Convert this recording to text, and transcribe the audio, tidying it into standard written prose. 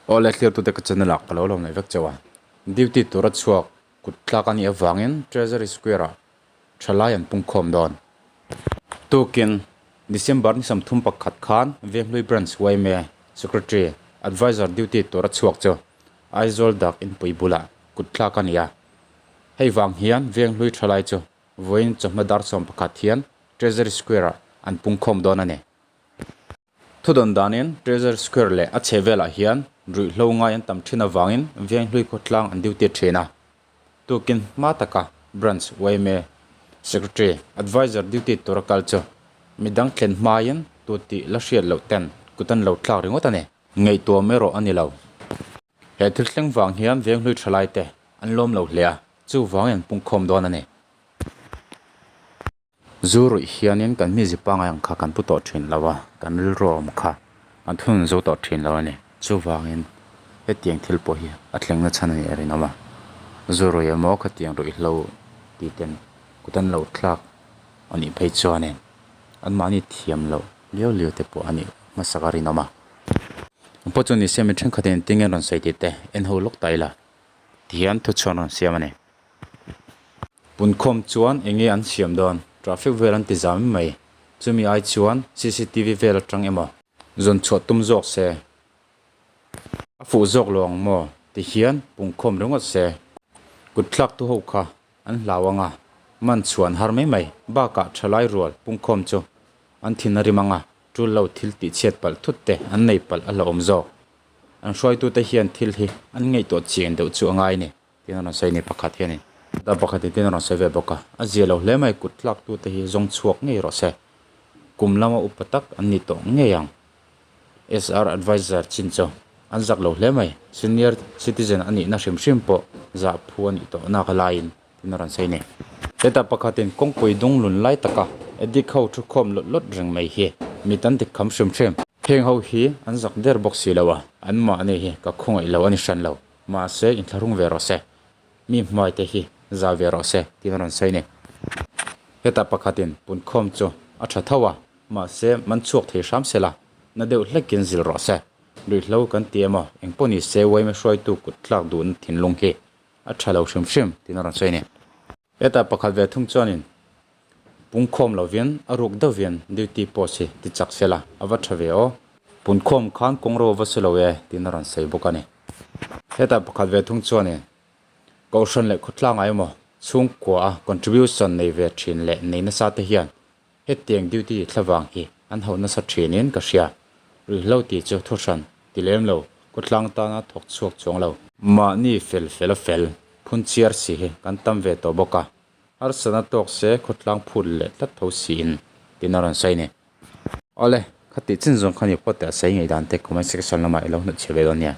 Awle thliartute ka channel ah ka lo lawm leh vek chauh a, duty tura chhuak kut tlak a nih avangin Treasury Square ah thalai an pungkhawm dawn. Tukin December ni 31 khan Venghlui Branch yma Secretary Adviser duty tura chhuak chu Aizawl dak inpui bulah kut thlak a ni a, hei vang hian Venghlui thalai chu vawiin chawhma dar 11 hian Treasury Square ah an pungkhawm dawn a ni. Thudawn danin Treasury Square leh a chhe velah hian ruihhlo ngai an tam thin avangin Venghlui khawtlang an duty thin a. Tukin hma taka Branch yma Secretary Adviser duty tura kal chu midang thlen hmain tu tih la hriat loh ten kut an lo thlak ringawt a ni. Ngaihtuam erawh a ni lo. He thil thleng vang hian Venghlui thalaite an lawm lo hle a, chuvangin an pungkhawm dawn a ni. Zu ruih hianin kan mi zipa ngai ang kha kan pu tawh thin lo a, kan rilru a awm kha kan thunun zo tawh thin lo a ni. Chuvangin hetiang thil pawh hi a thleng na chhan a nih a rinawm a, zu ruih emaw khatiang ruihhlo tih ten kut an lo thlak a nih phei chuanin anmahni thiam loh liau liau te pawh a nih hmasak a rinawm a. Pawh chu ni se mi thenkhatin engtin nge an rawn sawi tih te en ho lawk ta ila tihian thuchhuan rawn siam a ni. Punkhawm chuan enge an siam dawn? Traffic vel an ti zam mai. Chumi ai chuan cctv vel atang emaw? Zawn chhuah tum zawk se. A fuh zawk lo ang maw? Ti hian punkhawm ringawt se. Kut thlak tu ho kha an hlau ang a, man chhuah an har mai mai. Bakah thalai rual punkhawm chu an thin a rim ang a, tul lo thil tih chhiat palh thut te an nei palh a hlauhawm zawk. An hruaitute hian thil hi an ngaihtuah chian deuh chu a ngai ni. Tin a rawn sawi ni pakhat hianin dam pakhatin tin a rawn sawi ve bawk a, a zia lo hle mai kut tlak tute hi zawng chhuak ngei rawh se, kum lama upa tak an ni tawh ngei ang. SR Adviser chin chu an zak lo hle mai, senior citizen a nihna hrim hrim pawh zah phu a nih tawh nak laiin tin a rawn sawi ni. Hetah pakhatin kawngpui dung lun lai taka addict ho thukhawm lawt lawt reng mai hi mi tan dik kham hrim hrim. Heng ho hi an zak der bawk si lo a, anmahni hi ka khawngaih lo a ni hran lo. Mahse, inthlahrung ve rawh se, mi hmuaite hi za ve rawh se tiin a rawn sawi ni. Hetah pakhatin punkhawm chu a tha tho a, mahse man chhuak thei hram se la, na deuh hlekin zil rawh se. Ruihhlo kan ti emaw, engpawh ni se yma hruaitu kut tlak duhna thinlung hi a tha lo hrim hrim tiin a rawn sawi ni. Hetah pakhat ve thung chuanin Pungkhawm lovin a ruk deuhvin duty post hi ti chak se la, a va tha ve aw. Punkhawm khan kawngro va su lo e tiin a rawn sawi bawk a ni. Hetah pakhat ve thung chuanin Kohhran leh khawtlangah emaw chhungkua a contribution nei ve thin leh nei nasa te hian hetiang duty thlavang hi an hauh nasa thinin ka hria. Ruihhlo tih chu thuhran ti lem lo, khawtlang tana thawk chhuak chuang lo. Mahni fel fel a fel, phunchiar si hi kan tam ve tawh bawk a. Harsatna tawk se khawtlang phut leh tlat tho siin tiin a rawn sawi a ni. Awle, khatih chin zawng kha ni pawh teh a sawi ngei dan te comment section lamah i lo hnutchhiah ve dawn nia.